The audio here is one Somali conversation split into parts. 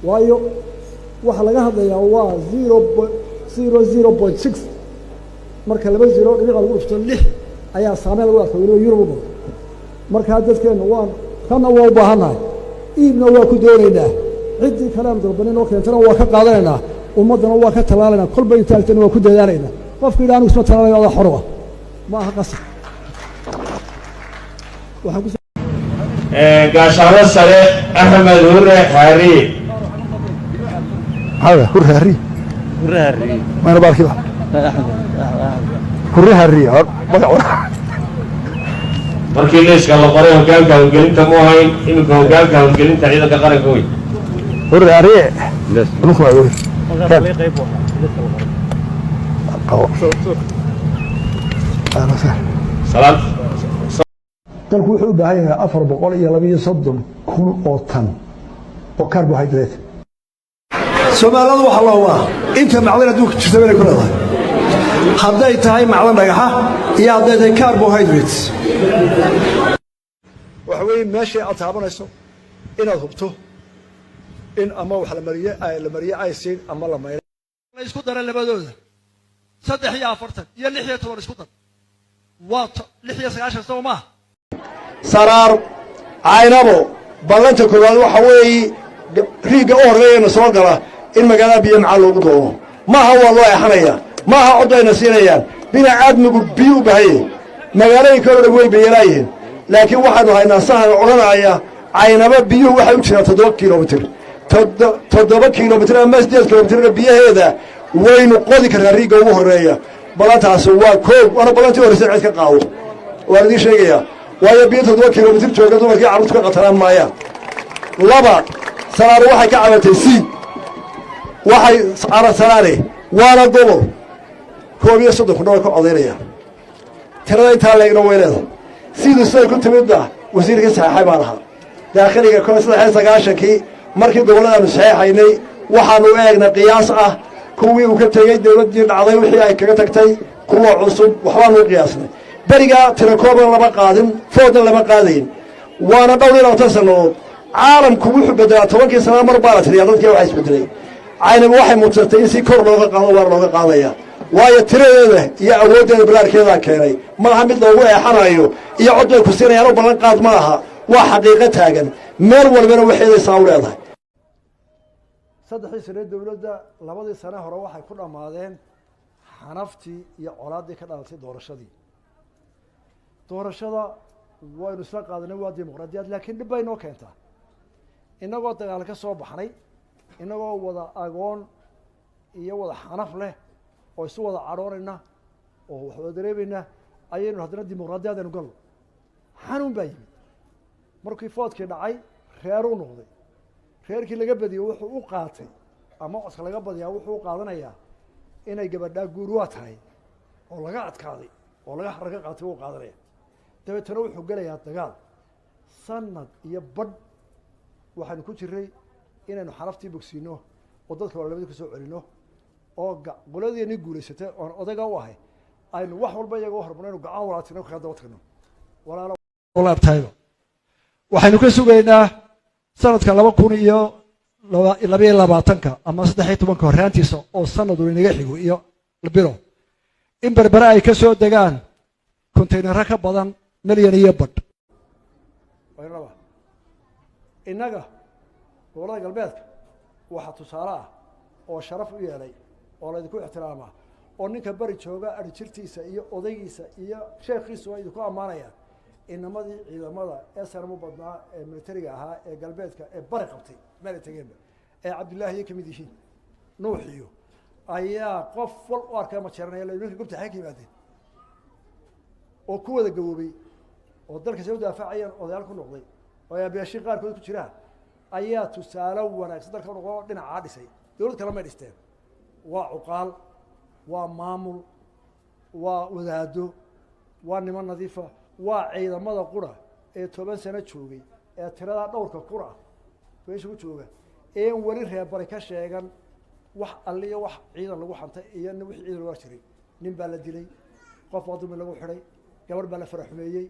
Waayo, waxaa laga hadlayaa waa 0.006. Marka laba zero dhibica lagu dhufto lix ayaa saameyn lagu arka, weliba Yurub u badan. Markaa dadkeennu waan kana waa u baahannahay, iibna waa ku doonaynaa, ciddii kale aanu dalbanin oo keentana waa ka qaadanaynaa, ummaddana waa ka tallaalaynaa, kolba intaagtana waa ku dadaalaynaa. Qofka yidhi anigu isma tallaalayo, adaa xor ah, ma aha qasab. Waxaan ku Gaashaanle Sare Axmed Hure Xaariye. Maxaa Hurre Harri mayna baarkiba Hurre Harri magac? Markii liiska la qoray hoggaanka howlgelinta mu ahayn, iminka hoggaanka howlgelinta ciidanka qaranka wey. Hurre Harri dhulku waa wey qabo. Salaad. Dalku wuxuu u baahan yahay 432,000 oo tan oo carbohydrate. Soomaalida waxaa loo waa inta macdan adduunka jirta inay ku leedahay, hadday tahay macdan dhagaxa iyo hadday tahay carbohydrates. Waxa weeye meeshay aad taabanayso inaad hubto in ama wax la mariye, la mariye icin ama la maydhay. La isku dara labadooda, 43 iyo 16 isku dar, waa 96, soo maaha? Saraar, Caynabo, ballanta koowaad waxa weeye riigga u horreeyana soo gala in magaalada biyo macaan loogu doono. Maaha waa loo exanaya, maaha cod bayna siinayaan. Bini aadmigu biyo u baahanye, magaalooyinka o dhan way biyalaayihiin, laakiin waxaanu haynaa sahan odhanaya Caynabo biyuhu waxay u jiraan 7 kilomitir, 7 kilomitir ama 8 kilomitirna biyaheeda waynu qodi karnaa riigga ugu horreeya. Ballantaasi waa koow, waana ballantii horreysa cid ka qaado, waan idiin sheegayaa. Waayo, biyo 7 kilomitir jooga dumarkii carruurtu ka qatanaan maayaan. Laba, Saraare waxay ka cabatay siid. Waxay Saraare waana gobol 31 kunna way ka codaynayaan, tirada intaa leegna way leedahay. Siidu siday ku timidna wasiirkii saxeexay baan ahaa daakhiliga 93-kii. Markii gobolladaanu saxeexaynay waxaanu u eegnay qiyaas ah kuwii uu ka tegey dawladdii dhacday wixii ay kaga tagtay, kuwa cusub waxbaanu u qiyaasnay. Berigaa tirakoobna lama qaadin, foodna lama qaadayn, waana dhowr iyo labaatan sannadood. Caalamku wuxuu bedelaa 10-kii sanaa mar baa la tiriyaa dadkii waxaa isbedelay. Caynaba waxay mudsatay in si kor looga qaado, waana looga qaadaya, waayo tiradeeda iyo awooddeeda balaarkeedaa keenay. Ma aha mid loogu eexanayo iyo cod bay ku siinayaan u ballan qaad ma aha, waa xaqiiqo taagan, meel walbana waxeeday saa u leedahay. 3dii sane dowladda, 2dii sane hore waxay ku dhammaadeen xanaftii iyo colaaddii ka dhalatay doorashadii. Doorashada waynu isla qaadanay, waa dimuqraadiyad, laakiin dhib bay noo keentaa. Innagoo dagaal ka soo baxnay, innagoo wada agoon iyo wada xanaf leh oo isu wada cadhoonayna oo wax wada dareemayna, ayaynu haddana dimuqraadiyad aynu galno. Xanuun baa yimid markii foodkii dhacay, reeruu noqday. Reerkii laga badiyo wuxuu u qaatay, ama codka laga badiyaa wuxuu u qaadanayaa inay gabadhaa guurwaa tahay oo laga adkaaday oo laga xaraga qaatay u qaadanaya. Dabeetana wuxuu gelayaa dagaal. Sanad iyo badh waxaanu ku jiray inaynu xaraftii bogsiino oo dadka walaalnimada kusoo celino oo qoladiini guulaysatay oon odayga u ahay aynu wax walba iyaga u hormarno, inu gacan walaaltino kaga daba tagno walaalo. Laabtayba waxaynu ka sugaynaa sanadka 2022-ka ama 13-ka horraantiisa oo sanadu inaga xigo iyo bilo in Berbere ay ka soo degaan kontaynaro ka badan 1.5 milyan. Laba, innaga gobollada galbeedka waxaa tusaale ah oo sharaf u yeelay oo laydinku ixtiraamaa oo ninka beri jooga adhijirtiisa iyo odaygiisa iyo sheekhiisu ay idinku ammaanayaan inamadii ciidamada ee sarmu badnaa ee militariga ahaa ee galbeedka ee bari qabtay meel ay tageenba, ee Cabdillaahi iyo kamid yihiin Nuux iyo ayaa qof wal u arkay ma jeeranaya ninka gobta xay ka yimaadeen oo ku wada gaboobay oo dalka say u daafacayeen odayaal ku noqday oo ay aabyaashiin qaarkood ku jiraan, ayaa tusaale wanaagsan dalka u noqdo oo dhinacaa dhisay. Dowlad kale may dhisteen. Waa cuqaal, waa maamul, waa wadaado, waa niman nadiifa, waa ciidamada qura ee 10 sano joogay ee tiradaa dhowrka kuna meesha ku jooga een weli reerbari ka sheegan wax alliyo wax ciidan lagu xantay iyo nin wixii ciidan laga jiray. Nin baa la dilay, qof baa dulmi lagu xidhay, gabarh baa la faraxumeeyey,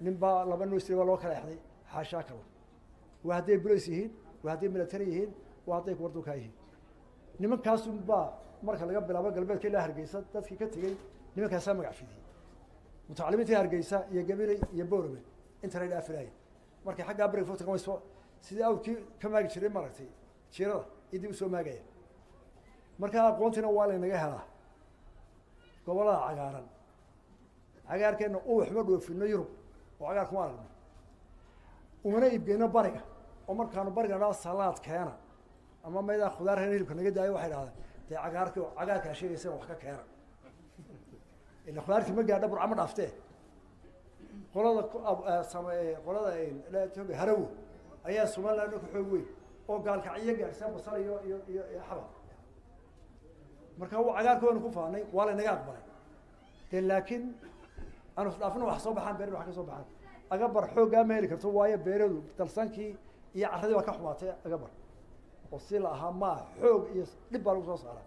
nin baa laba noosri baa loo kala exday, xaashaa kala. Waa hadday bulays yihiin, waa hadday military yihiin, waa Waa hadday ku wardoonkaa yihiin nimankaasunbaa marka laga bilaabo galbeedka ilaa Hargeysa dadkii ka tegey, nimankaasaa magac fidiyey. Mutacalimiintii Hargeysa iyo Gabiley iyo Boorame intanay dhaafilaayeen markay xaggaa bariga fogtagan way soo sidii awrkii ka maagi jiray, maaragtay, jiirada iyo dib usoo maagaya. Marka aqoontiina waa laynaga helaa gobollada cagaaran. Cagaarkeenna ubax ma dhoofino Yurub oo cagaar kuma aragno, umana iibgeyno bariga, oo markaanu bariga dhaa salaad keena ama maydaa khudaar reer hilibka naga daayo, waxay dhahdeen dee cagaarki cagaarkaa sheegaysa wax ka keena, ila khudaartii ma gaadha, Burca ma dhaaftee. Qolada same qolada Etoobiya Harawo ayaa Somaliland ka xoog weyn oo Gaalkacyo gaadhsa basal iyo xabad. Marka cagaarka waynu ku faanay, waa laynaga aqbalay de, laakiin aanu isdhaafino, wax soo baxaan, beer wax ka soo baxaan. Agabar xooggaa ma heli karto, waayo beeradu dalsankii iyo carradii baa ka xumaatay Agabar, oo si la ahaa maa xoog iyo dhib baa lagu soo saaraa.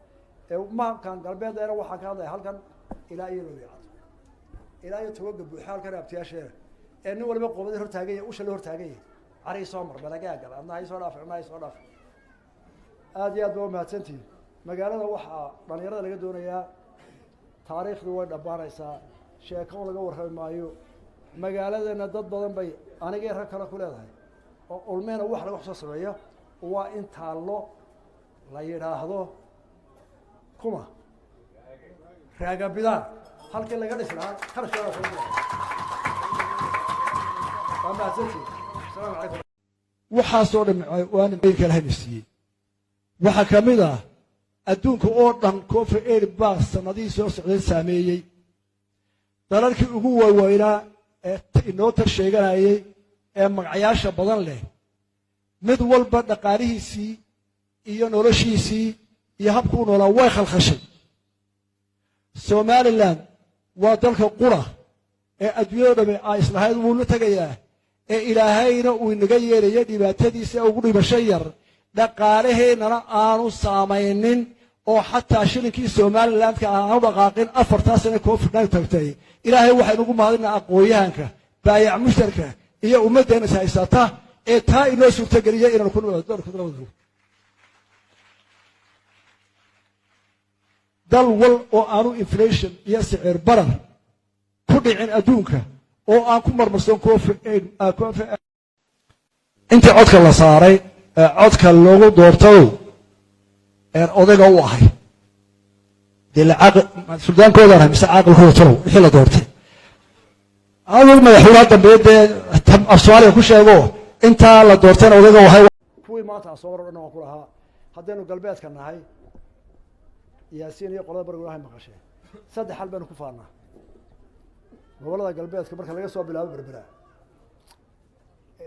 Ee makan galbeedeena waxaan ka hadlaya halkan ilaa iyo Lowicado ilaa iyo togoga buuxa halkan abtiyaasheena, ee nin waliba qoobadii hortaagan yahay, usha la hortaagan yahay, cari soo mar balagaa gal, adna hay soo dhaaf, adna hay soo dhaaf. Aad iyo aad ba umahadsantihin. Magaalada waxaa dhalinyarada laga doonayaa, taariikhdu way dhammaanaysaa, sheeko laga warrami maayo. Magaaladana dad badan bay anigii rag kale ku leedahay oo ulmehna wax laga soo sameeyo waa in taallo la yidhaahdo kuma Raagabidaan halkii laga dhisi lahaa kharashkeeda soo gula. Waa mahadsantihin. Asalaamu calaykum. Waxaasoo dhan waa nimcooyinka Ilaahay siiyey. Waxaa ka mid ah adduunka oo dhan COVID baa sanadihii soo socday saameeyey. Dalalkii ugu waaweynaa ee inoo tar sheeganayay ee magacyaasha badan leh, mid walba dhaqaalihiisii iyo noloshiisii iyo habkuu noolaa way khalkhashay. Somaliland waa dalka qura ee adduunyado dhami ay islahayd wuu la tegayaa, ee Ilaahayna uu inaga yeelaya dhibaatadiisa ugu dhibasho yar, dhaqaalaheennana aanu saamaynin, oo xataa shilinkii Somalilandka aanu dhaqaaqin 4-taa sane COVID tagtay. Ilaahay waxaynu ugu mahadinaa aqoon-yahanka, baayac mushtarka iyo ummaddeena is haysata ee taa inoo suurtogeliya inaanu ku nabad. Dal wal oo aanu inflation iyo sicir barar ku dhicin adduunka oo aan ku marmarsoon COVID intii codka la saaray ee codka loogu doortayo een odayga u ahay, dee suldaankoodan ahay mise caaqilkooda talow wixii la doortay adigu madaxweynaha dambe, dee af Soomaaliga ku sheego, intaa la doortayna odayga u ahay. Kuwii maanta aan soo mar o dhan waan ku lahaa, haddaynu galbeedka nahay, Yaasiin iyo qolada bariga ilahay maqasheen, saddex hal baynu ku faannaa gobollada galbeedka marka laga soo bilaabo Berbera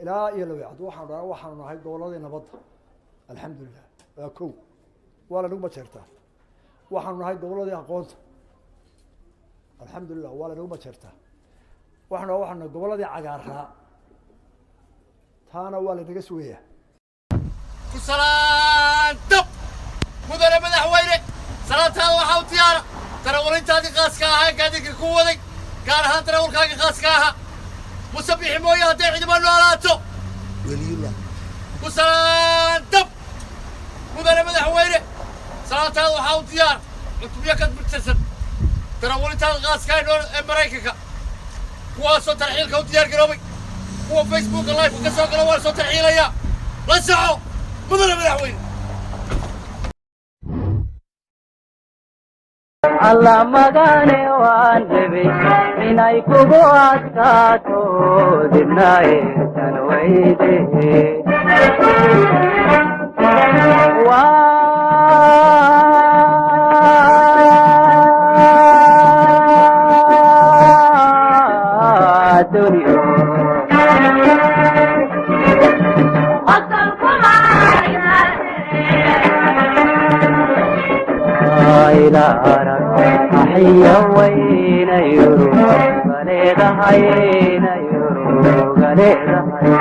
ilaa iyo Lawicad. Waxaanu dhahnaa waxaanu nahay gobolladii nabadda, alxamdulilah, waa kow, waa lanagu majeertaa. Waxaanu nahay gobolladii aqoonta, alxamdulilah, waa lanagu majeertaa. Waxaanu nahay gobolladii cagaaraa, taana waa lanaga sugayaa. Ku salaantab, mudane madaxweyne, salaantaada waxaa u diyaara darawalintaadii khaaska ahaa, gaadiidka ku waday, gaar ahaan darawalkaaga khaaska ahaa Musabixi mooye hadday ciidamo noolaato. Ku salaantab, mudane madaxweyne, salaantaada waxaa u diyaara cutubyo ka tirsan darawalintaada khaaska ee Maraykanka, kuwaasoo tarxiilka u diyaar garoobay. Kuwa Facebooka live ka soo gala waa soo tarxiilayaa. La soco, mudane madaxweyne. Alla magane, waan rabay inay kugu adkaato, dibna eesan weyde. Waa dunyo. Ila arag axiya wayna yuru galeedahayna yuru galeedahay.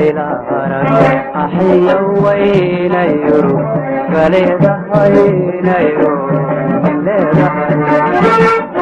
Ila arag axiya wayna yuru Leedahay, leedahay.